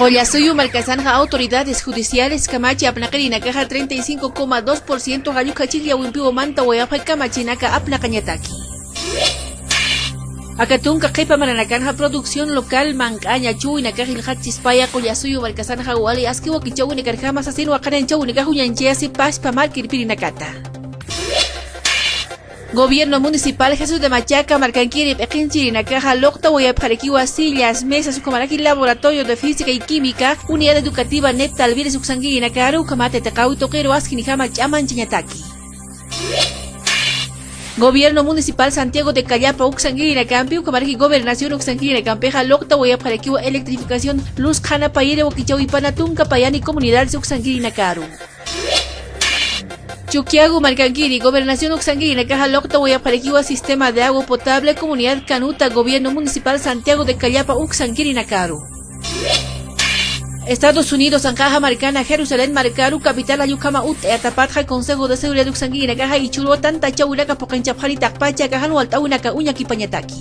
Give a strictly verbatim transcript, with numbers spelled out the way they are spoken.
Qullasuyu markasanxa autoridades judiciales kamachi apnaqirinakaxa treinta y cinco coma dos por ciento jallukachik yawimpiwa mantawayapxa kamachinaka apnaqañataki. Aka tunka qhipa maranakanxa producción local manq'aña chuwinakax ilxatchispaya Qullasuyu markasanxa wali aski wakichawinakarjama sasin waqanan chawinakax uñanchayasi paspa markirpirinakata. Gobierno municipal Jesús de Machaca markankiri p'iqinchirinakaxa luqtawayapxarakiwa sillas, mesas ukhamaraki laboratorio de física y química, unidad educativa Neptal Viles uksankirinakaru ukhamata tiqawi tuqiru askinijama ch'amanchañataki. Gobierno municipal Santiago de Callapa uksankirinakampi ukhamaraki gobernación uksankirinakampixa luqtawayapxarakiwa electrificación luz qhana payiri wakichawipana tunka payani comunidades uksankirinakaru. Chukiyawu markankiri gobernación uksankirinakaxa luqtawayapxarakiwa sistema de agua potable comunidad Canuta gobierno municipal Santiago de Callapa uksankirinakaru. Estados Unidos anqaxa markana Jerusalén markaru capital allukhama ut'ayatapatxa Consejo de Seguridad uksankirinakaxa ichhurwa tantachawinaka phuqinchapxani taqpacha aka jan walt'awinaka uñakipañataki.